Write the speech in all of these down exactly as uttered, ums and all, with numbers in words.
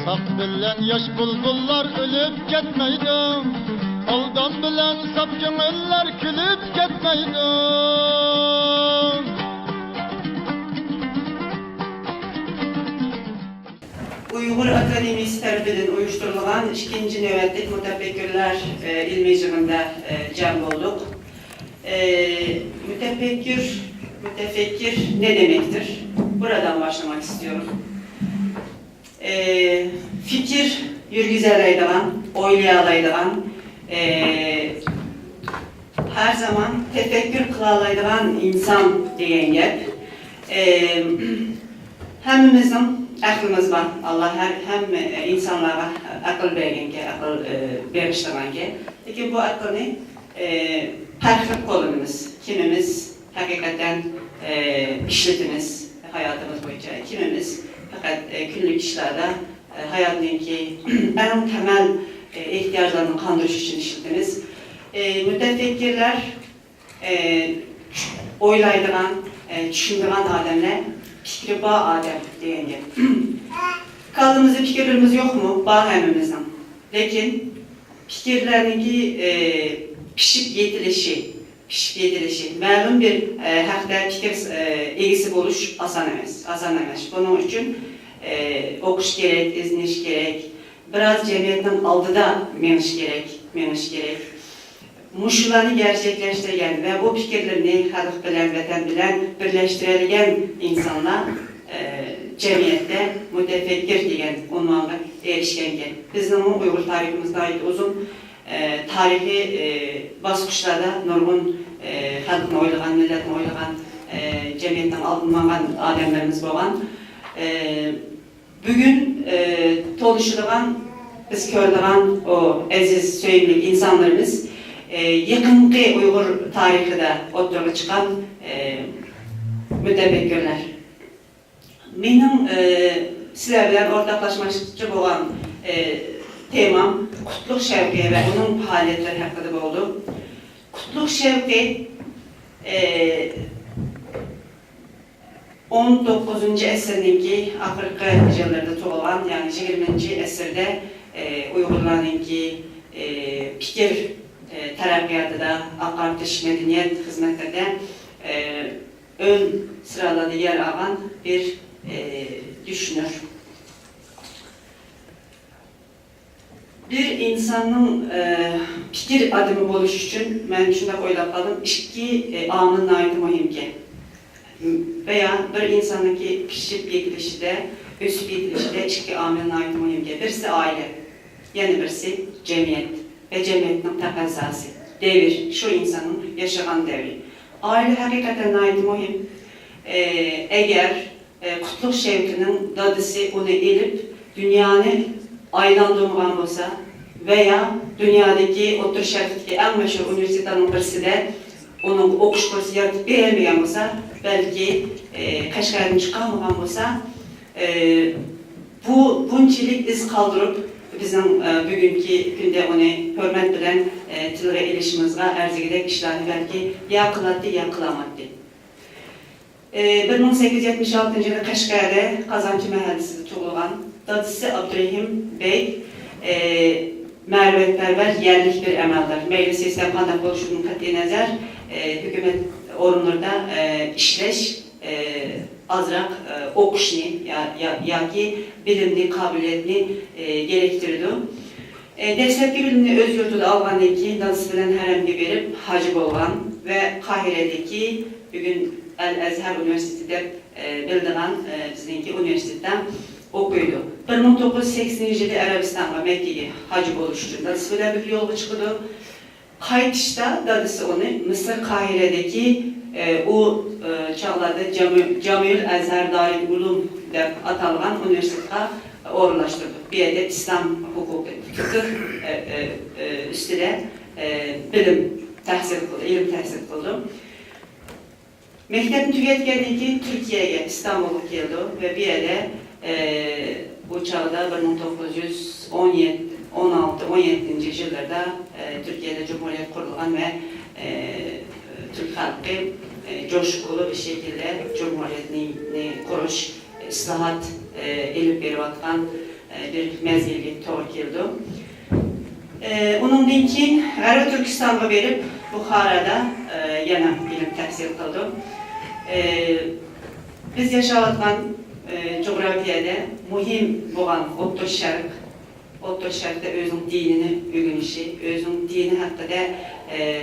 ھەق بىلەن ياش بۇلبۇللار ئۆلۈپ كەتمەيدۇ، ئالدام بىلەن ساپ كۆڭۈللەر كۈلۈپ كەتمەيدۇ. ئۇيغۇر ئاكادېمىيىسى تەرىپىدىن ئۇيۇشتۇرۇلغان ئىككىنچى نۆۋەتلىك مۇتەپەككۇرلار، ئە، ئىلمىي يىغىنىدا، ئە، جەم بولدۇق. ئە، مۇتەپەككۇر، مۇتەپەككۇر ne demektir? Buradan başlamak istiyorum. ئى، پىكىر يۈرگۈزەلەيدىغان، ئويلىيالايدىغان، ئى، ھەر زامان تەپەككۇر قىلالايدىغان ئىنسان دېگەن گەپ. ئى، ھەممىمىزنىڭ ئەقلىمىز بار. ئاللا ھەر، ھەممە ئىنسانلارغا ئەقىل بەرگەنكەن، ئەقىل، ئى، بېغىشلىغانكەن. لېكىن بۇ ئەقىلنى، ئى، پەرقلىق قوللىنىمىز. كىمىمىز ھەقىقەتەن، ئى، ئىشلىتىمىز ھاياتىمىز بويىچە، كىمىمىز پەقەت، ئى، كۈنلۈك ئىشلاردا، ئى، ھاياتنىڭكى ئەڭ تەمەل، ئى، ئېھتىياجلارنى قاندۇرۇش ئۈچۈن ئىشلىتىمىز. ئى، مۇتەپەككۇرلار، ئى، ئويلايدىغان، ئى، چۈشىنىدىغان ئادەملەر پىكرى بار ئادەم دېگەن گەپ. كاللىمىزدا پىكىرلىرىمىز يوقمۇ؟ بار ھەممىمىزنىڭ. لېكىن پىكىرلەرنىڭكى، ئى، پىشىپ يېتىلىشى، پىشىپ يېتىلىشى، مەلۇم بىر، ئە، ھەقتە پىكىر، ئە، ئىگىسى بولۇش ئاسان ئەمەس، ئاسان ئەمەس. بۇنىڭ ئۈچۈن، ئە، ئوقۇش كېرەك، ئىزدىنىش كېرەك، بىراز جەمئىيەتنىڭ ئالدىدا مېڭىش كېرەك، مېڭىش كېرەك. مۇشۇلارنى گەرچەكلەشتۈرگەن ۋە بۇ پىكىرلىرىنى خەلق بىلەن، ۋەتەن بىلەن بىرلەشتۈرەلىگەن ئىنسانلار، ئە، جەمئىيەتتە مۇتەپەككۇر دېگەن ئۇنۋانغا ئېرىشكەنكەن. بىزنىڭمۇ ئۇيغۇر تارىخىمىز ناھايىتى ئۇزۇن. ئە، تارىخىي، ئە، باسقۇچلاردا نۇرغۇن، ئە، خەلقنى ئويلىغان، مىللەتنى ئويلىغان، ئە، جەمئىيەتنىڭ ئالدىنى ماڭغان ئادەملىرىمىز بولغان. ئە، بۈگۈن، ئە، تونۇشىدىغان، بىز كۆرىدىغان ئۇ ئەزىز، سۆيۈملۈك ئىنسانلىرىمىز، ئە، يېقىنقى ئۇيغۇر تارىخىدا ئوتتۇرىغا چىققان، ئە، مۇتەپەككۇرلار. مېنىڭ، ئى، سىلەر بىلەن ئورتاقلاشماقچى بولغان، ئى، تېمام قۇتلۇق شەۋقى ۋە ئۇنىڭ پائالىيەتلىرى ھەققىدە بولىدۇ. قۇتلۇق شەۋقى، ئى، ئون توققۇزىنچى ئەسىرنىڭكى ئاخىرقى يىللىرىدا تۇغۇلغان، يەنى يىگىرمىنچى ئەسىردە، ئى، ئۇيغۇرلارنىڭكى، ئى، پىكىر، ئى، تەرەققىياتىدا، ئاقارتىش، مەدەنىيەت خىزمەتلىرىدە، ئى، ئۆن سىرالاردا يەر ئالغان بىر، ئى، دۈشنۇر. بىر ئىنساننىڭ، ئى، پىكىر ئادىمى بولۇش ئۈچۈن مەن شۇنداق ئويلاپ قالدىم، ئىككى، ئى، ئامىل ناھايىتى مۇھىمكەن. ۋەيا بىر ئىنساننىڭكى پىشىپ يېتىلىشىدە، ئۆسۈپ يېتىلىشىدە ئىككى ئامىل ناھايىتى مۇھىمكەن. بىرسى ئائىلە، يەنە بىرسى جەمئىيەت ۋە جەمئىيەتنىڭ تەقەززاسى، دەۋر، شۇ ئىنساننىڭ ياشىغان دەۋرى. ئائىلە ھەقىقەتەن ناھايىتى مۇھىم. ئە، ئەگەر، ئە، قۇتلۇق شەۋقىنىڭ دادىسى ئۇنى ئېلىپ، دۇنيانى ئايلاندۇرمىغان بولسا ۋەيا دۇنيادىكى ئوتتۇرا شەرقتىكى ئەڭ مەشھۇر ئۇنىۋېرسىتېتلارنىڭ بىرسىدە ئۇنىڭغا ئوقۇش پۇرسىتى يارىتىپ بېرەلمىگەن بولسا، بەلكى، ئە، قەشقەردىن چىقالمىغان بولسا، ئى، بۇ بۇنچىلىك ئىز قالدۇرۇپ، بىزنىڭ، ئى، بۈگۈنكى كۈندە ئۇنى ھۆرمەت بىلەن، ئى، تىلغا ئېلىشىمىزغا ئەرزىگۈدەك ئىشلارنى بەلكى يا قىلاتتى، يا قىلالمايتتى. ئى، بىر مىڭ سەككىز يۈز يەتمىش ئالتىنچى يىلى قەشقەردە قازانچى مەھەللىسىدە تۇغۇلغان. دادىسى ئابدۇرېھىم بەگ، ئى، مەرىۋەتپەرۋەر يەرلىك بىر ئەمەلدار. مەيلى سىستېما قانداق بولۇشىدىن قەتئىينەزەر، ئى، ھۆكۈمەت ئورۇنلىرىدا، ئى، ئىشلەش، ئى، ئازراق، ئى، ئوقۇشنى يا، يا، ياكى بىلىمنى، قابىلىيەتنى، ئى، گېرەكتۈرىدۇ. ئى، دەسلەپكى بىلىمنى ئۆز يۇرتىدا ئالغاندىن كېيىن، دادىسى بىلەن ھەرەمگە بېرىپ، ھاجى بولغان ۋە قاھىرەدىكى، بۈگۈن ئەل ئەزھەر ئۇنىۋېرسىتېتى دەپ، ئى، بىلىدىغان، ئى، بىزنىڭكى ئۇنىۋېرسىتېتتا ئوقۇيدۇ. بىر مىڭ توققۇز يۈز سەكسىنىنچى يىلى ئەرەبىستانغا، مەككىگە ھاجى بولۇش ئۈچۈن دادىسى بىلەن بىللە يولغا چىقىدۇ. قايتىشتا دادىسى ئۇنى مىسىر قاھىرەدىكى، ئى، ئۇ، ئى، چاغلاردا جامۇ-، جامىئۇل ئەزھەر دارىل ئۇلۇم دەپ ئاتالغان ئۇنىۋېرسىتېتقا ئورۇنلاشتۇرىدۇ. بۇ يەردە ئىسلام ھوقۇقى، فىقىھ، ئى، ئى، ئى، ئۈستىدە، ئى، بىلىم تەھسىل قىلدى، ئىلىم تەھسىل قىلدى. مەكتەپنى تۈگەتكەندىن كېيىن تۈركىيەگە، ئىستانبۇلغا كېلىدۇ ۋە بۇ يەردە، ئى، بۇ چاغدا بىر مىڭ توققۇز يۈز ئون يەتتە، ئون ئالتە، ئون يەتتىنچى يىللاردا، ئى، تۈركىيەدە جۇمھۇرىيەت قۇرۇلغان ۋە، ئى، تۈرك خەلقى، ئى، جوشقۇنلۇق شەكىلدە جۇمھۇرىيەتنى، نى قۇرۇش، ئىسلاھات، ئى، ئېلىپ بېرىۋاتقان، ئى، بىر مەزگىلگە توغرا كېلىدۇ. ئۇنىڭدىن كېيىن غەربىي تۈركىستانغا بېرىپ، بۇخارادا يەنە ئىلىم تەھسىل قىلىدۇ. بىز ياشاۋاتقان جۇغراپىيەدە مۇھىم بولغان ئوتتۇرا شەرق، ئوتتۇرا شەرقتە ئۆزىنىڭ دىنىنى ئۆگىنىشى، ئۆزىنىڭ دىنى ھەققىدە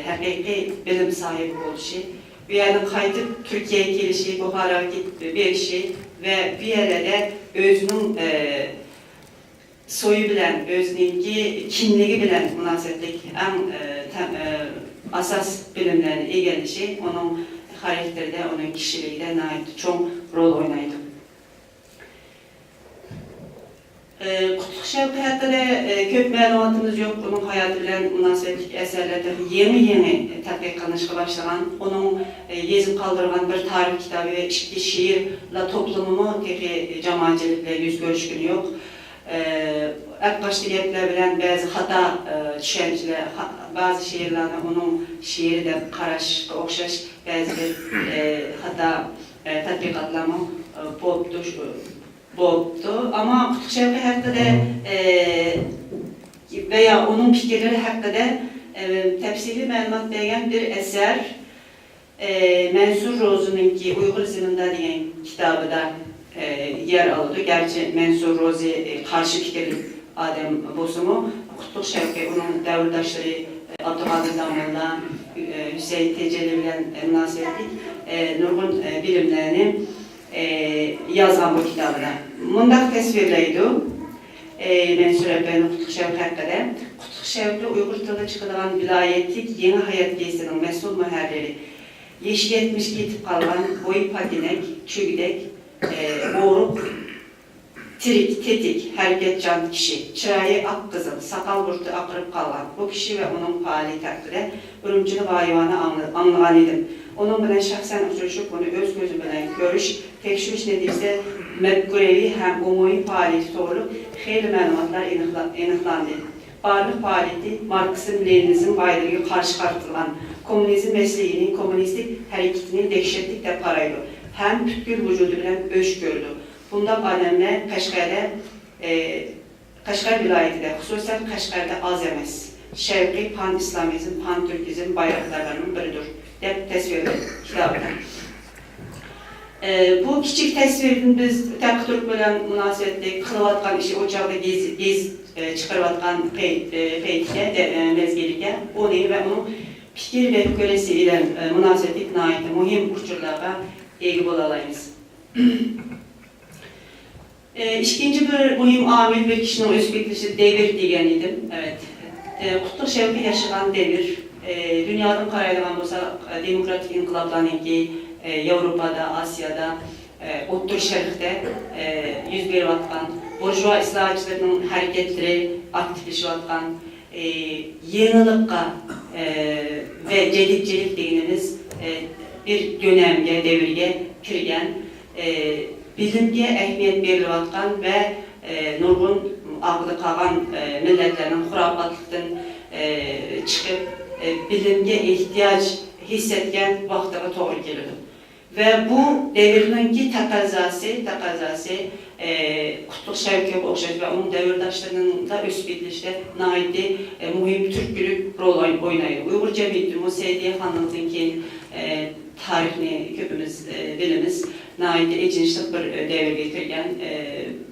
ھەقىقىي بىلىم ساھىبى بولۇشى، بۇ يەردىن قايتىپ تۈركىيەگە كېلىشى، بۇخاراغا كېتىپ بېرىشى ۋە بۇ يەرلەردە ئۆزىنىڭ سويى بىلەن، ئۆزىنىڭكى كىملىكى بىلەن مۇناسىۋەتلىك ئەڭ ئاساس بىلىملەرنى ئىگىلىشى ئۇنىڭ خاراكتېرىدە، ئۇنىڭ كىشىلىكىدە ناھايىتى چوڭ رول ئوينايدۇ. قۇتلۇق شەۋقى ھەققىدە كۆپ مەلۇماتىمىز يوق. ئۇنىڭ ھاياتى بىلەن مۇناسىۋەتلىك ئەسەرلەر تېخى يېڭى-يېڭى تەتقىق قىلىنىشقا باشلىغان. ئۇنىڭ يېزىپ قالدۇرغان بىر تارىخ كىتابى ۋە ئىككى شېئىرلار توپلىمىمۇ تېخى جامائەتچىلىك بىلەن يۈز كۆرۈشكىنى يوق. ئەپقاچتى گەپلەر بىلەن بەزى خاتا چۈشەنچىلەر، بەزى شېئىرلارنى ئۇنىڭ شېئىرى دەپ قاراشقا ئوخشاش بەزى بىر خاتا تەتقىقاتلارمۇ بوپتۇ، بوپتۇ. ئەمما قۇتلۇق شەۋقى ھەققىدە ۋە يا ئۇنىڭ پىكىرلىرى ھەققىدە تەپسىلىي مەلۇمات بەرگەن بىر ئەسەر مەنسۇر روزىنىڭكى ئۇيغۇر زېمىنىدا دېگەن كىتابىدا يەر ئالىدۇ. گەرچە مەنسۇر روزى قارشى پىكىرلىك ئادەم بولسىمۇ، قۇتلۇق شەۋقى ئۇنىڭ دەۋرداشلىرى ئابدۇقادىر داموللا، ھۈسەيىن تېجەلى بىلەن مۇناسىۋەتلىك نۇرغۇن بىلىملەرنى يازغان بۇ كىتابىدا. مۇنداق تەسۋىرلەيدۇ مەنسۇر ئەپەندى قۇتلۇق شەۋقى ھەققىدە: قۇتلۇق شەۋقى ئۇيغۇر تىلىدا چىقىدىغان ۋىلايەتلىك يېڭى ھايات گېزىتىنىڭ مەسئۇل مۇھەررىرى. يېشى يەتمىشكە يېتىپ قالغان، بويى پاتىنەك، چۆگىدەك، ئورۇق، تىرىك، تېتىك، ھەرىكەتچان كىشى، چىرايى ئاق-قىزىل، ساقال بۇرۇتى ئاقىرىپ قالغان بۇ كىشى ۋە ئۇنىڭ پائالىيىتى ھەققىدە ئۈرۈمچىدە ۋايىۋانە ئاڭلىغان ئىدىم. ئۇنىڭ بىلەن شەخسەن ئۇچرىشىپ، ئۇنى ئۆز كۆزۈم بىلەن كۆرۈش، تەكشۈرۈش نەتىجىسىدە مەپكۇرەۋى ھەم ئومۇمىي پائالىيىتى توغرۇلۇق خېلى مەلۇماتلار ئېنىقلا-، ئېنىقلاندى. بارلىق پائالىيىتى ماركسىزم، لېنىنىزم بايلىرىغا قارشى قارىتىلغان، كوممۇنىزم مەسلىكىنى، كوممۇنىستىك ھەرىكىتىنى دەھشەتلىك دەپ قارايدۇ ھەم پۈتكۈل ۋۇجۇدى بىلەن ئۆچ كۆرىدۇ. بۇنداق ئادەملەر قەشقەردە، ئى، قەشقەر ۋىلايىتىدە، خۇسۇسەن قەشقەردە ئاز ئەمەس. شەۋقى پان ئىسلامىزم، پان تۈركىزم بايراقدارلارنىڭ بىرىدۇر، دەپ تەسۋىرلىدى كىتابىدا. ئى، بۇ كىچىك تەسۋىردىن بىز تەقى تۈرك بىلەن مۇناسىۋەتلىك قىلىۋاتقان ئىشى، ئۇ چاغدا گېز-، گېزىت، ئى، چىقىرىۋاتقان پەي-، ئى، پەيتكە، دە-، ئى، مەزگىلگە ئۇنى ۋە ئۇنىڭ پىكىر مەپكۇرىسى بىلەن، ئى، مۇناسىۋەتلىك ناھايىتى مۇھىم ئۇچۇرلارغا ئىگە بولالايمىز. ئى، ئىككىنچى بىر مۇھىم ئامىل بىر كىشىنىڭ ئۆسۈپ يېتىلىشى دەۋر دېگەن ئىدىم. ئەۋەت. ئى، قۇتلۇق شەۋقى ياشىغان دەۋر، ئى، دۇنيادىن قارايدىغان بولساق، ئى، دېموكراتىك ئىنقىلابلارنىڭكى، ئى، ياۋروپادا، ئاسىيادا، ئى، ئوتتۇرا شەرقتە، ئى، يۈز بېرىۋاتقان بۇرژۇئا ئىسلاھاتچىلىرىنىڭ ھەرىكەتلىرى ئاكتىپلىشىۋاتقان، ئى، يېڭىلىققا، ئى، ۋە جەدىدچىلىك دېگىنىمىز، ئى، بىر دۆنەمگە، دەۋرگە كىرگەن، ئى، بىلىمگە ئەھمىيەت بېرىلىۋاتقان ۋە، ئى، نۇرغۇن ئارقىدا قالغان، ئى، مىللەتلەرنىڭ خۇراپاتلىقتىن، ئى، چىقىپ، ئى، بىلىمگە ئېھتىياج ھېس ئەتكەن ۋاقتىغا توغرا كېلىدۇ. ۋە بۇ دەۋرنىڭكى تەقەززاسى، تەقەززاسى، ئى، قۇتلۇق شەۋقىگە ئوخشاش ۋە ئۇنىڭ دەۋرداشلىرىنىڭ دا ئۆسۈپ يېتىلىشىدە ناھايىتى، ئى، مۇھىم تۈرتكىلىك رول ئوي-، ئوينايدۇ. ئۇيغۇر جەمئىيىتىمۇ سەئىدىيە خانلىقتىن كېيىن، ئى، تارىخنى كۆپىمىز، ئى، بىلىمىز، ناھايىتى ئېچىنىشلىق بىر، ئى، دەۋرگە كىرگەن، ئى،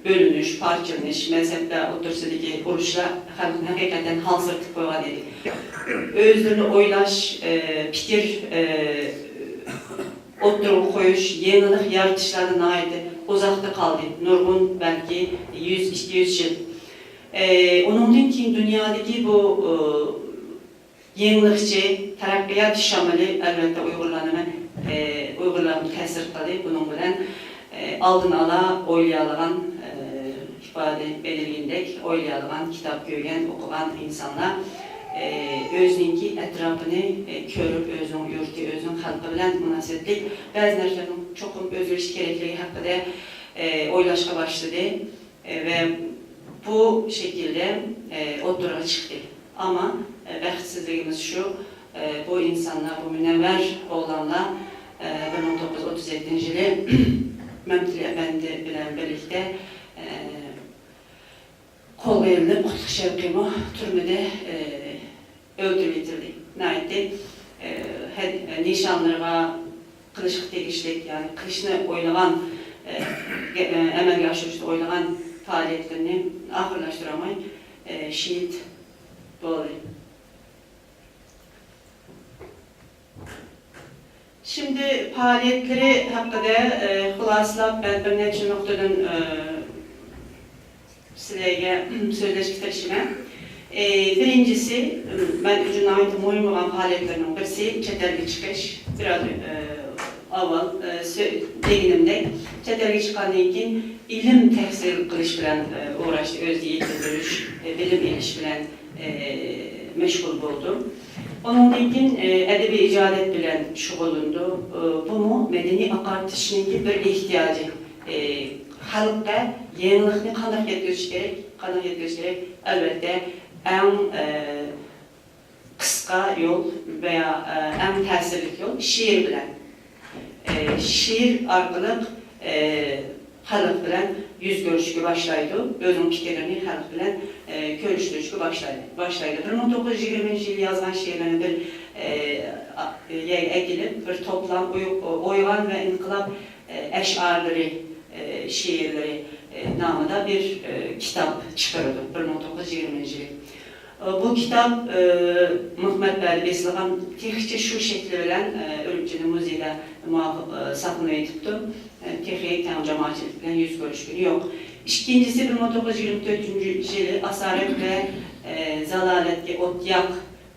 بۆلۈنۈش، پارچىلىنىش، مەزھەپلەر ئوتتۇرىسىدىكى ئۇرۇشلار خەلقنى ھەقىقەتەن ھالسىرىتىپ قويغان ئىدى. ئۆزلىرىنى ئويلاش، ئى، پىكىر، ئى، ئوتتۇرىغا قويۇش، يېڭىلىق يارىتىشلاردا ناھايىتى ئۇزاقتا قالدى. نۇرغۇن، بەلكى يۈز، ئىككى يۈز يىل. ئى، ئۇنىڭدىن كېيىن دۇنيادىكى بۇ، ئى، يېڭىلىقچى تەرەققىيات شامىلى، ئەلۋەتتە، ئۇيغۇرلارنىمۇ، ئى، ئۇيغۇرلارغا تەسىر قىلدى. بۇنىڭ بىلەن، ئى، ئالدىن ئالا ئويلىيالىغان، ئى، ئىپادە بېرىلگىنىدەك ئويلىيالىغان، كىتاب كۆرگەن، ئوقۇغان ئىنسانلار، ئى، ئۆزىنىڭكى ئەتراپىنى، ئى، كۆرۈپ، ئۆزىنىڭ يۇرتى، ئۆزىنىڭ خەلقى بىلەن مۇناسىۋەتلىك بەزى نەرسىلەرنىڭ چوقۇم ئۆزگىرىشى كېرەكلىكى ھەققىدە، ئى، ئويلاشقا باشلىدى. ئى، ۋە بۇ شەكىلدە، ئى، ئوتتۇرىغا چىقتى. ئەمما، ئى، بەختسىزلىكىمىز شۇ، ئى، بۇ ئىنسانلار، بۇ مۇنەۋۋەر ئوغلانلار، ئى، بىر مىڭ توققۇز يۈز ئوتتۇز يەتتىنچى يىلى مەمتىلى ئەپەندى بىلەن بىرلىكتە، ئى، قولغا ئېلىنىپ، قۇتلۇق شەۋقىمۇ تۈرمىدە، ئە، ئۆلتۈرۈۋېتىلدى. ناھايىتى، ئە، ھەد-، نىشانلىرىغا قىلىشقا تېگىشلىك، يەنى قىلىشنى ئويلىغان، ئە، ئە، ئەمەلگە ئاشۇرۇشنى ئويلىغان پائالىيەتلىرىنى ئاخىرلاشتۇرالماي، ئە، شېھىت بولدى. شىمدى پائالىيەتلىرى ھەققىدە، ئە، خۇلاسىلاپ، مەن بىر نەچچە نۇقتىدىن، ئە، سىلەرگە سۆزلەشكە تىرىشىمەن. ئە، بىرىنچىسى، مەن ئۈچۈن ناھايىتى مۇھىم بولغان پائالىيەتلەرنىڭ بىرسى چەت ئەلگە چىقىش. بىر ئاز، ئە، ئاۋۋال، ئە، سۆ-، دېگىنىمدەك، چەت ئەلگە چىققاندىن كېيىن ئىلىم تەھسىل قىلىش بىلەن، ئە، ئۇغراشتى، ئۆزىنى يېتىلدۈرۈش، ئە، بىلىم ئېلىش بىلەن، ئە، مەشغۇل بولدۇم. ئۇنىڭدىن كېيىن، ئە، ئەدەبىي ئىجادىيەت بىلەن شۇغۇللىنىدۇ. ئە، بۇمۇ مەدەنىي ئاقارتىشنىڭكى بىر ئېھتىياجى. ئە، خەلققە يېڭىلىقنى قانداق يەتكۈزۈش كېرەك، قانداق يەتكۈزۈش كېرەك؟ ئەلۋەتتە، ئەڭ، ئە، قىسقا يول ۋە، ئە، ئەڭ تەسىرلىك يول شېئىر بىلەن. ئە، شېئىر ئارقىلىق، ئە، خەلق بىلەن يۈز كۆرۈشۈشكە باشلايدۇ، ئۆزىنىڭ پىكىرلىرىنى خەلق بىلەن، ئە، كۆرۈشتۈرۈشكە باشلايدۇ، باشلايدۇ. بىر مىڭ توققۇز يۈز يىگىرمىنچى يىلى يازغان شېئىرلىرىنى بىر، ئە، ئا-، يەرگە ئەكېلىپ، بىر توپلام ئوي-، ئويغان ۋە ئىنقىلاب، ئە، ئەشئارلىرى، ئە، شېئىرلىرى، ئە، نامىدا بىر، ئە، كىتاب چىقىرىدۇ، بىر مىڭ توققۇز يۈز يىگىرمىنچى يىلى. بۇ كىتاب، ئە، مۇھمەت بەدى بېسىلغان، تېخىچە شۇ شەكلى بىلەن، ئە، ئۈرۈمچىنىڭ مۇزېيىدا مۇۋاپىق، ئە، ساقلىنىۋېتىپتۇ. ئە، تېخى كەڭ جامائەتچىلىك بىلەن يۈز كۆرۈشكىنى يوق. ئىككىنچىسى، بىر مىڭ توققۇز يۈز يىگىرمە تۆتىنچى يىلى ئاسارەت ۋە، ئە، زالالەتكە ئوت ياق،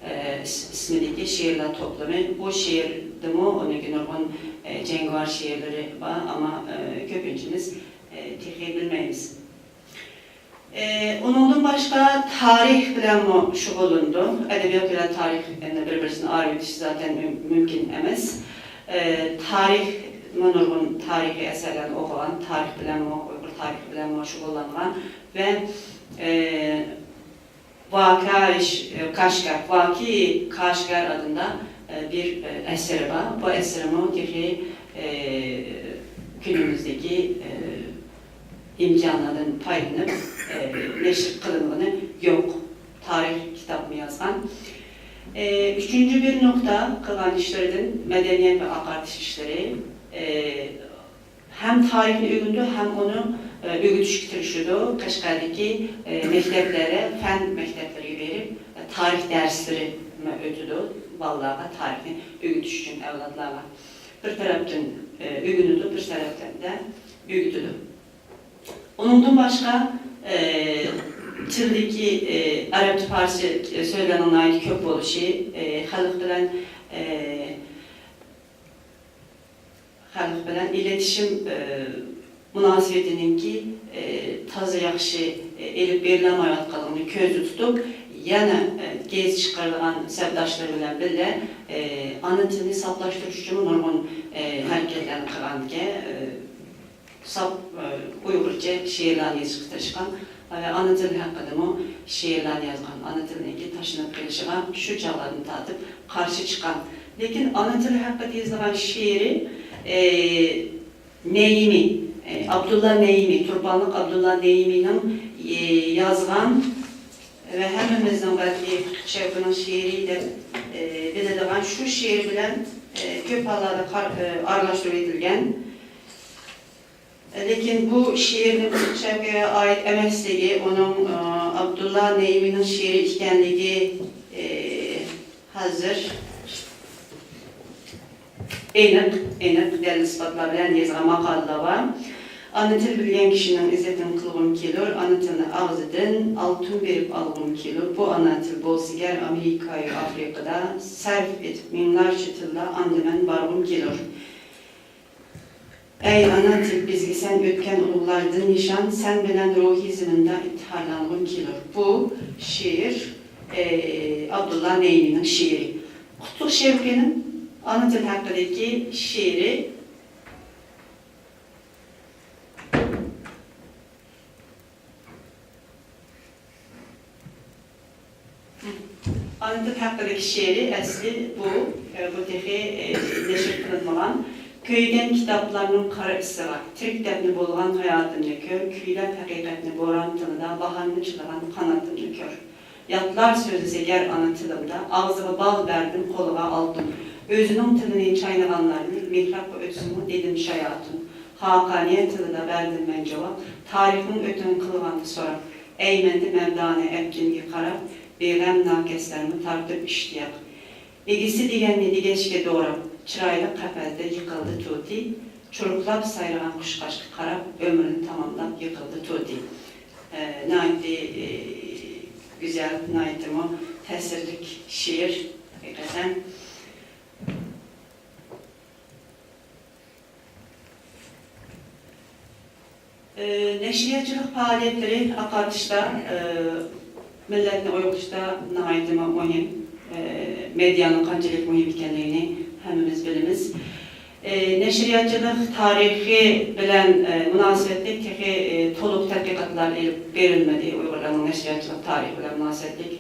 ئە، ئىس-، ئىسمىدىكى شېئىرلار توپلىمى. بۇ شېئىردىمۇ ئۇنىڭكى نۇرغۇن، ئە، جەڭگىۋار شېئىرلىرى بار، ئەمما، ئە، كۆپىنچىمىز، ئە، تېخى بىلمەيمىز. ئى، ئۇنىڭدىن باشقا تارىخ بىلەنمۇ شۇغۇللىنىدۇ. ئەدەبىيات بىلەن تارىخ يەنە بىر-بىرسىنى ئايرىۋېتىش زاتەن مۇم-، مۇمكىن ئەمەس. ئى، تارىخمۇ نۇرغۇن تارىخىي ئەسەرلەرنى ئوقۇغان، تارىخ بىلەنمۇ، ئۇيغۇر تارىخى بىلەنمۇ شۇغۇللانغان ۋە، ئى، ۋاكاش-، كاشكار، ۋاكى كاشكار ئادىندا، ئى، بىر، ئى، ئەسىرى بار. بۇ ئەسىرىمۇ تېخى، ئى، كۈنىمىزدىكى، ئى، ئىمكانلاردىن پايدىلىنىپ، ئى، نەشر قىلىنغىنى يوق. تارىخ كىتابمۇ يازغان. ئى، ئۈچىنچى بىر نۇقتا قىلغان ئىشلىرىدىن مەدەنىيەت ۋە ئاقارتىش ئىشلىرى. ئى، ھەم تارىخنى ئۆگىنىدۇ، ھەم ئۇنى، ئى، ئۆگىتىشكە تىرىشىدۇ. قەشقەردىكى، ئى، مەكتەپلەردە، پەن مەكتەپلىرىگە بېرىپ، ئى، تارىخ دەرسلىرى ئۆتىدۇ بالىلارغا، تارىخنى ئۆگىتىش ئۈچۈن ئەۋلادلارغا. بىر تەرەپتىن، ئى، ئۆگىنىدۇ، بىر تەرەپتىن دە ئۆگىتىدۇ. ئۇنىڭدىن باشقا، ئى، تىلدىكى، ئى، ئەرەبچە، پارسچە، ئى، سۆزلەرنىڭ ناھايىتى كۆپ بولۇشى، ئى، خەلق بىلەن، ئى، خەلق بىلەن ئىلېتىشىم، ئى، مۇناسىۋىتىنىڭكى، ئى، تازا ياخشى، ئى، ئېلىپ بېرىلەلمەيۋاتقانلىقىنى كۆزدە تۇتۇپ، يەنە، ئى، گېزىت چىقىرىدىغان سەپداشلىرى بىلەن بىللە، ئى، ئانا تىلنى ساپلاشتۇرۇش ئۈچۈن نۇرغۇن، ئى، ھەرىكەتلەرنى قىلغانىكەن. ئى، ساپ، ئى، ئۇيغۇرچە شېئىرلارنى يېزىشقا تىرىشقان ۋە ئانا تىل ھەققىدىمۇ شېئىرلارنى يازغان، ئانا تىلنىڭكى تاشلىنىپ قېلىشىغا شۇ چاغلاردىن تارتىپ قارشى چىققان. لېكىن ئانا تىل ھەققىدە يېزىلغان شېئىرى، ئى، نەيىمى، ئى، ئابدۇللا نەيىمى، تۇرپانلىق ئابدۇللا نەيىمىنىڭ، ئى، يازغان ۋە ھەممىمىزنىڭ بەلكى قۇتلۇق شەۋقىنىڭ شېئىرى دەپ، ئى، بىلىدىغان شۇ شېئىر بىلەن، ئى، كۆپ ھاللاردا قار-، ئى، ئارىلاشتۇرۇۋېتىلگەن. لېكىن بۇ شېئىرنىڭ قۇتلۇق شەۋقىگە ئائىت ئەمەسلىكى، ئۇنىڭ، ئى، ئابدۇللا نەيىمىنىڭ شېئىرى ئىكەنلىكى، ئى، ھازىر ئېنىق، ئېنىق دەلىل-ئىسپاتلار بىلەن يېزىلغان ماقالىلەر بار. ئانا تىل بىلگەن كىشىنىڭ ئىززىتىنى قىلغۇم كېلۇر، ئانا تىلنى ئاغزىدىن ئالتۇن بېرىپ ئالغۇم كېلۇر. بۇ ئانا تىل بولسىگەر ئامېرىكايۇ ئافرىقىدا سەرپ ئېتىپ مىڭلارچە تىلدا ئاندىمەن بارغۇم كېلۇر. ئەي ئانا تىل، بىزگە سەن ئۆتكەن ئۇلۇغلاردىن نىشان، سەن بىلەن روھىي زېمىندا ئىپتىخارلانغۇم كېلۇر. بۇ شېئىر، ئى، ئابدۇللا نەيىمىنىڭ شېئىرى. قۇتلۇق شەۋقىنىڭ ئانا تىل ھەققىدىكى شېئىرى. ئانا تىل ھەققىدىكى شېئىرى ئەسلى بۇ، ئە، بۇ تېخى، ئە، نەشر قىلىنمىغان. كۆيگەن كىتابلارنىڭ قارا ئىسسىغا، تىرىك دەپنە بولغان ھاياتىمنى كۆر، كۈيلەپ ھەقىقەتنى بوران تىلىدا، باھارنى چىلىغان قاناتىمنى كۆر. ياتلار سۆزلىسە گەر ئانا تىلىمدا، ئاغزىغا بال بەردىم، قولىغا ئالتۇن. ئۆزىنىڭ تىلىنى چاينىغانلارنى، مېھرابقا ئۆتسىمۇ دېدىم شاياتۇن. خاقانىيە تىلىدا بەردىم مەن جاۋاب، تارىخنىڭ ئۆتۈن قىلغاندا سوراپ. ئەيمەندى مەردانە ئەپچىنگە قاراپ، بىغەم ناكەسلەرمۇ تارتىپ ئىشتىياق. ئىگىسى دېگەننى دېگەچكە دوراپ، چىرايلىق قەپەستە يىقىلدى توتى، چۇرۇقلاپ سايرىغان قۇشقاچقا قاراپ، ئۆمرىنى تاماملاپ يىقىلدى توتى. ئە، ناھايىتى، ئە، گۈزەل، ناھايىتىمۇ تەسىرلىك شېئىر، ھەقىقەتەن. ئى، نەشرىياتچىلىق پائالىيەتلىرى ئاقارتىشتا، ئى، مىللەتنى ئويغىتىشتا ناھايىتىمۇ مۇھىم. ئى، مېدىيانىڭ قانچىلىك مۇھىم ئىكەنلىكىنى ھەممىمىز بىلىمىز. ئى، نەشرىياتچىلىق تارىخى بىلەن، ئى، مۇناسىۋەتلىك تېخى، ئى، تولۇق تەتقىقاتلار ئېلىپ بېرىلمىدى. ئۇيغۇرلارنىڭ نەشرىياتچىلىق تارىخى بىلەن مۇناسىۋەتلىك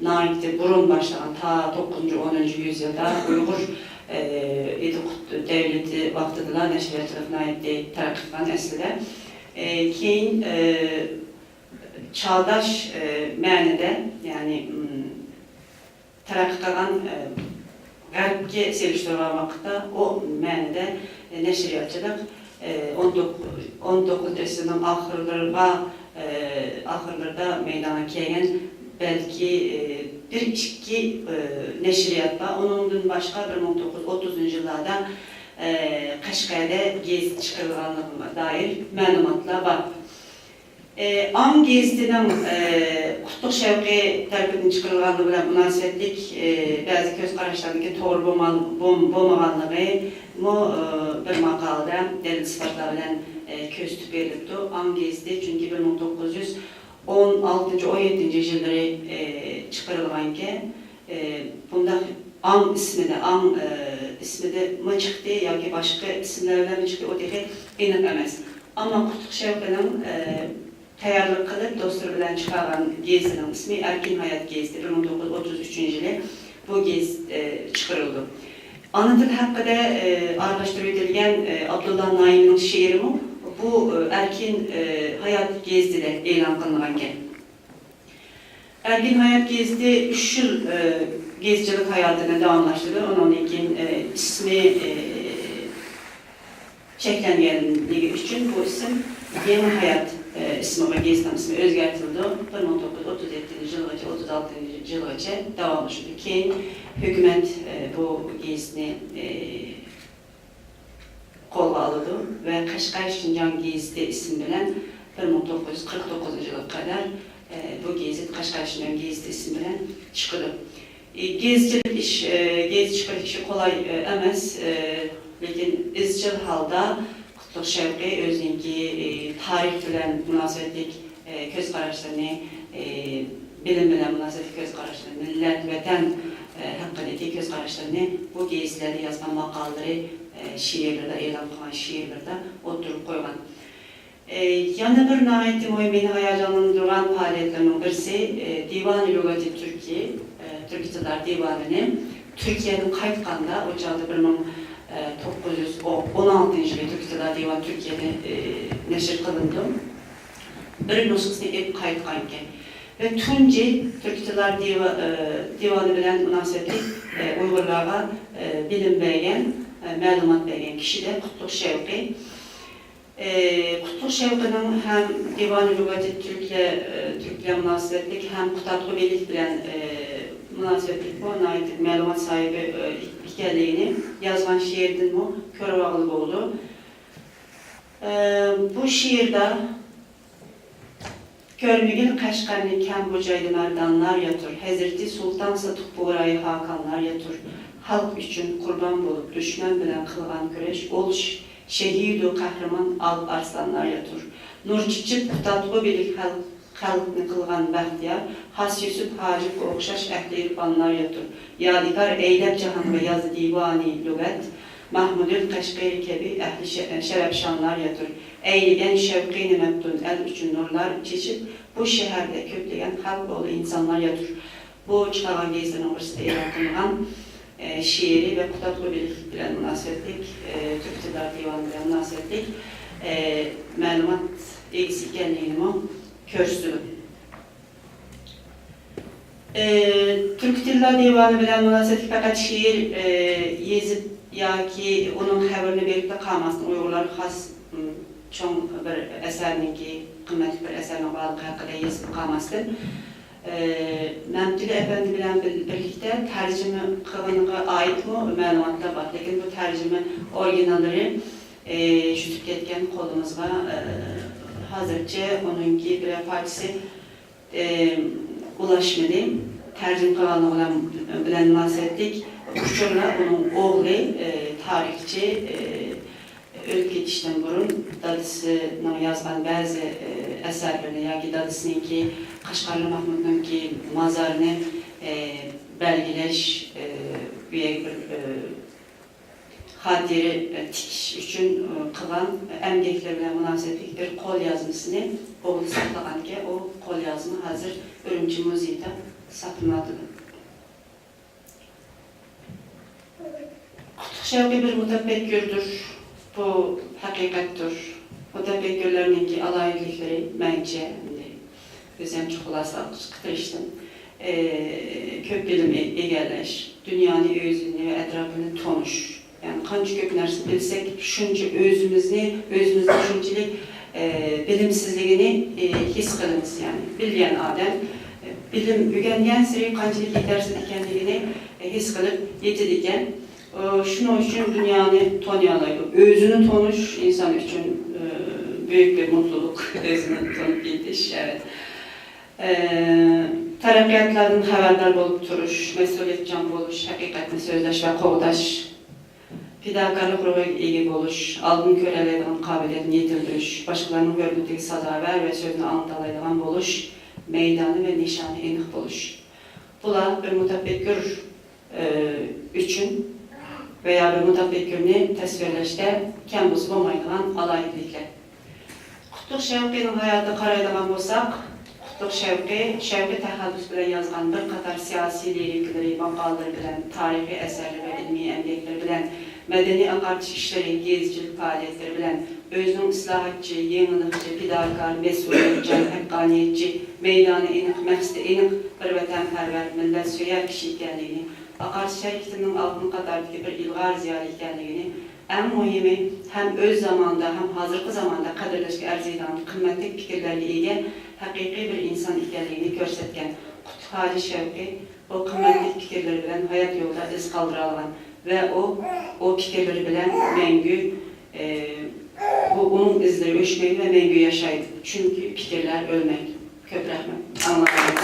ناھايىتى بۇرۇن باشلىغان، تا توققۇزىنچى، ئونىنچى يۈزيىلدا ئۇيغۇر، ئى، ئىدىقۇت دەۋلىتى ۋاقتىدىلا نەشرىياتچىلىق ناھايىتى تەرەققىي قىلغان ئەسلىدە. ئى، كېيىن، ئى، چاغداش، ئى، مەنىدە، يەنى، ئىم، تەرەققىي قىلغان، ئى، غەربكە سېلىشتۇرغان ۋاقىتتا ئۇ مەنىدە، ئى، نەشرىياتچىلىق، ئى، ئون توققۇز، ئون توققۇزىنچى ئەسىرنىڭ ئاخىرلىرىغا، ئى، ئاخىرلىرىدا مەيدانغا كەلگەن، بەلكى، ئى، بىر ئىككى، ئى، نەشرىيات بار. ئۇنىڭدىن باشقا بىر مىڭ توققۇز يۈز ئوتتۇزىنچى يىللاردا، ئى، قەشقەردە گېزىت چىقىرىلغانلىقىغا دائىر مەلۇماتلار بار. ئى، ئاڭ گېزىتىنىڭ، ئى، قۇتلۇق شەۋقى تەرىپىدىن چىقىرىلغانلىقى بىلەن مۇناسىۋەتلىك، ئى، بەزى كۆز قاراشلارنىڭكى توغرا بولما-، بولم-، بولمىغانلىقىمۇ، ئى، بىر ماقالىدە دەلىل-ئىسپاتلار بىلەن، ئى، كۆرسىتىپ بېرىلىپتۇ. ئاڭ گېزىتى چۈنكى بىر مىڭ توققۇز يۈز ئون ئالتىنچى، ئون يەتتىنچى يىللىرى، ئى، چىقىرىلغانىكەن. ئى، بۇنداق ئاڭ ئىسمىدە، ئاڭ، ئى، ئىسمىدىمۇ چىقتى ياكى باشقا ئىسىملار بىلەنمۇ چىقتى، ئۇ تېخى ئېنىق ئەمەس. ئەمما قۇتلۇق شەۋقىنىڭ، ئى، تەييارلىق قىلىپ، دوستلىرى بىلەن چىقارغان گېزىتىنىڭ ئىسمى ئەركىن ھايات گېزىتى، بىر مىڭ توققۇز يۈز ئوتتۇز ئۈچىنچى يىلى بۇ گېزىت، ئى، چىقىرىلىدۇ. ئانا تىل ھەققىدە، ئى، ئارىلاشتۇرۇۋېتىلگەن، ئى، ئابدۇللا نائىمنىڭ شېئىرىمۇ بۇ، ئى، ئەركىن، ئى، ھايات گېزىتىدە ئېلان قىلىنغانىكەن. ئەركىن ھايات گېزىتى ئۈچ يىل، ئى، گېزىتچىلىك ھاياتىنى داۋاملاشتۇردى. ئۇنىڭدىن كېيىن، ئى، ئىسمى، ئى، چەكلەنگەنلىكى ئۈچۈن بۇ ئىسىم يېڭى ھايات، ئى، ئىسمىغا، گېزىتنىڭ ئىسمى ئۆزگەرتىلدى. بىر مىڭ توققۇز يۈز ئوتتۇز يەتتىنچى يىلغىچە، ئوتتۇز ئالتىنچى يىلغىچە داۋاملىشىدۇ. كېيىن ھۆكۈمەت، ئى، بۇ گېزىتنى، ئى، قولغا ئالىدۇ ۋە قەشقەر شىنجاڭ گېزىتى ئىسمى بىلەن بىر مىڭ توققۇز يۈز قىرىق توققۇزىنچى يىلغا قەدەر، ئە، بۇ گېزىت قەشقەر شىنجاڭ گېزىتى ئىسمى بىلەن چىقىدۇ. ئى، گېزىتچىلىك ئىش، ئە، گېزىت چىقىرىش ئىشى قولاي، ئە، ئەمەس، ئە، لېكىن ئىزچىل ھالدا قۇتلۇق شەۋقى ئۆزىنىڭكى، ئى، تارىخ بىلەن مۇناسىۋەتلىك ئى، كۆز قاراشلىرىنى، ئى، بىلىم بىلەن مۇناسىۋەتلىك كۆز قاراشلىرىنى، مىللەت، ۋەتەن، ئى، ھەققىدىكى كۆز قاراشلىرىنى بۇ گېزىتلەردە يازغان ماقالىلىرى، ئى، شېئىرلىرىدا، ئېلان قىلغان شېئىرلىرىدا ئوتتۇرىغا قويغان. ئى، يەنە بىر ناھايىتى مۇھىم، مېنى ھاياجانلاندۇرغان پائالىيەتلەرنىڭ بىرسى، ئى، دىۋانى لۇغەتى تۈركىي، ئى، تۈرك تىللار دىۋانىنى تۈركىيەدىن قايتقاندا، ئۇ چاغدا بىر مىڭ توققۇز يۈز ئون ئالتىنچى يىلى تۈرك تىللار دىۋانى تۈركىيەدە، ئى، نەشر قىلىندى. بىر نۇسخىسىنى ئېلىپ قايتقانىكەن. ۋە تۇنجى تۈرك تىللار دىۋا-، ئى، دىۋانى بىلەن مۇناسىۋەتلىك، ئى، ئۇيغۇرلارغا، ئى، بىلىم بەرگەن، ئى، مەلۇمات بەرگەن كىشى دە قۇتلۇق شەۋقى. ئى، قۇتلۇق شەۋقىنىڭ ھەم دىۋانى لۇغەتى تۈركلەر، ئى، تۈركلەر مۇناسىۋەتلىك ھەم قۇتادغۇ بىلىك بىلەن، ئى، مۇناسىۋەتلىكمۇ ناھايىتى مەلۇمات ساھىبى، ئى، ئىكەنلىكىنى يازغان شېئىرىدىنمۇ كۆرۈۋالغىلى بولىدۇ. ئى، بۇ شېئىردا كۆرمىگىن قەشقەرنى كەم بۇ جايدا مەردانلار ياتۇر، ھەزرىتى سۇلتان ساتۇق بۇغرايى خاقانلار ياتۇر. خەلق ئۈچۈن قۇربان بولۇپ، دۈشمەن بىلەن قىلغان كۈرەش، ئۇل ش-، شېھىدۇ قەھرىمان ئالپ ئارسلانلار ياتۇر. نۇر چېچىپ، قۇتادغۇ بىلىك خەلق، خەلقنى قىلغان بەختىيار، خاس يۈسۈپ ھاجىپقا ئوخشاش ئەھلى ئىرپانلار ياتۇر. يادىكار ئەيلەپ جاھانغا يازدى دىۋانى لۇغەت، مەھمۇدۇل قەشقىرى كەبى ئەھلى شە-، شەرەپشانلار ياتۇر. ئەيلىگەن شەۋقىنى مەپتۇن ئەل ئۈچۈن نۇرلار چېچىپ، بۇ شەھەردە كۆپلىگەن خەلق ئوغلى ئىنسانلار ياتۇر. بۇ چىقارغان گېزىتىنىڭ بىرسىدە ئېلان قىلىنغان. ئە، شېئىرى ۋە قۇتادغۇ بىلىك بىلەن مۇناسىۋەتلىك، ئە، تۈرك تىللار دىۋانى بىلەن مۇناسىۋەتلىك، ئە، مەلۇمات ئىگىسى ئىكەنلىكىنىمۇ كۆرسىتىدۇ. ئە، تۈرك تىللار دىۋانى بىلەن مۇناسىۋەتلىك پەقەت شېئىر، ئە، يېزىپ ياكى ئۇنىڭ خەۋىرىنى بېرىپلا قالماستىن، ئۇيغۇرلارغا خاس، م، چوڭ بىر ئەسەرنىڭكى، قىممەتلىك بىر ئەسەرنىڭ بارلىقى ھەققىدە يېزىپ قالماستىن، ئە، مەمتىلى ئەپەندى بىلەن بىل-، بىرلىكتە تەرجىمە قىلغىنىغا ئائىتمۇ مەلۇماتلار بار، لېكىن بۇ تەرجىمە ئورىگىناللىرى، ئە، چۈشۈپ كەتكەن قولىمىزغا، ئە، ھازىرچە ئۇنىڭكى بىرەر پارچىسى، ئە، ئۇلاشمىدى. تەرجىمە قىلغانلىقى بىلەن، بىلەن مۇناسىۋەتلىك ئۇچۇرلار ئۇنىڭ ئوغلى، ئە، تارىخچى، ئە، ئۆلۈپ كېتىشتىن بۇرۇن دادىسىنىڭ يازغان بەزى، ئە، ئەسەرلىرىنى ياكى دادىسىنىڭكى، قەشقەرلى مەھمۇدنىڭكى مازارىنى، ئە، بەلگىلەش، ئە، بۇ يەرگە بىر، ئە، خاتىرە، ئە، تىكىش ئۈچۈن، ئە، قىلغان ئەمگەكلىرى بىلەن مۇناسىۋەتلىك بىر قوليازمىسىنى ئوغلى ساقلىغانىكەن. ئۇ قوليازما ھازىر ئۈرۈمچى مۇزېيىدا ساقلىنىۋاتىدۇ. قۇتلۇق شەۋقى بىر مۇتەپەككۇردۇر. بۇ ھەقىقەتتۇر. مۇتەپەككۇرلارنىڭكى ئالاھىدىلىكلىرى مەنچە، ئەمدى ئۆزۈمچە خۇلاسە قىلىشقا تىرىشتىم. ئى، كۆپ بىلىم ئى-، ئىگىلەش، دۇنيانى، ئۆزىنى ۋە ئەتراپىنى تونۇش. يەنى قانچە كۆپ نەرسە بىلسەك، شۇنچە ئۆزىمىزنى، ئۆزىمىزنىڭ شۇنچىلىك، ئى، بىلىمسىزلىكىنى، ئى، ھېس قىلىمىز. يەنى بىلگەن ئادەم، ئى، بىلىم ئۆگەنگەنسېرى قانچىلىك يېتەرسىز ئىكەنلىكىنى، ئى، ھېس قىلىپ يېتىدىكەن. ئۇ، شۇنىڭ ئۈچۈن دۇنيانى تونۇيالايدۇ. ئۆزىنى تونۇش ئىنسان ئۈچۈن، ئى، بۈيۈك بىر مۇتلۇلۇق. ئۆزىنى تونۇپ يېتىش، ئەۋەت. ئى، تەرەققىياتلاردىن خەۋەردار بولۇپ تۇرۇش، مەسئۇلىيەتچان بولۇش، ھەقىقەتنى سۆزلەش ۋە قوغداش، پىداكارلىق روھىغا ئىگە بولۇش، ئالدىن كۆرەلەيدىغان قابىلىيەتنى يېتىلدۈرۈش، باشقىلارنىڭ ھۆرمىتىگە سازاۋەر ۋە سۆزىنى ئاڭلىتالايدىغان بولۇش، مەيدانى ۋە نىشانى ئېنىق بولۇش. بۇلار بىر مۇتەپەككۇر ئۈچۈن ۋە يا بىر مۇتەپەككۇرنى تەسۋىرلەشتە كەم بولسا بولمايدىغان ئالاھىدىلىكلەر. قۇتلۇق شەۋقىنىڭ ھاياتىغا قارايدىغان بولساق، قۇتلۇق شەۋقى، شەۋقىي تەخەللۇس بىلەن يازغان بىر قاتار سىياسىي لىرىكىلىرى، ماقالىلىرى بىلەن، تارىخىي ئەسەرلىرى ۋە ئىلمىي ئەمگەكلىرى بىلەن، مەدەنىي ئاقارتىش ئىشلىرى، گېزىتچىلىك پائالىيەتلىرى بىلەن ئۆزىنىڭ ئىسلاھاتچى، يېڭىلىقچى، پىداكار، مەسئۇلىيەتچان، ھەققانىيەتچى، مەيدانى ئېنىق، مەقسىتى ئېنىق، بىر ۋەتەنپەرۋەر، مىللەتسۆيەر كىشى ئىكەنلىكىنى، ئاقارتىش ھەرىكىتىنىڭ ئالدىن قاتاردىكى بىر ئىلغار زىيالىي ئىكەنلىكىنى، ئەڭ مۇھىمى، ھەم ئۆز زامانىدا، ھەم ھازىرقى زامانىدا قەدىرلەشكە ئەرزىيدىغان قىممەتلىك پىكىرلەرگە ئىگە ھەقىقىي بىر ئىنسان ئىكەنلىكىنى كۆرسەتكەن قۇتلۇق ھاجى شەۋقى بۇ قىممەتلىك پىكىرلىرى بىلەن ھايات يولىدا ئىز قالدۇرالىغان ۋە ئۇ، ئۇ پىكىرلىرى بىلەن مەڭگۈ، ئى، بۇ ئۇنىڭ ئىزلىرى ئۆچمەيدۇ ۋە مەڭگۈ ياشايدۇ. چۈنكى پىكىرلەر ئۆلمەيدۇ. كۆپ رەھمەت. ئاڭلاڭلار.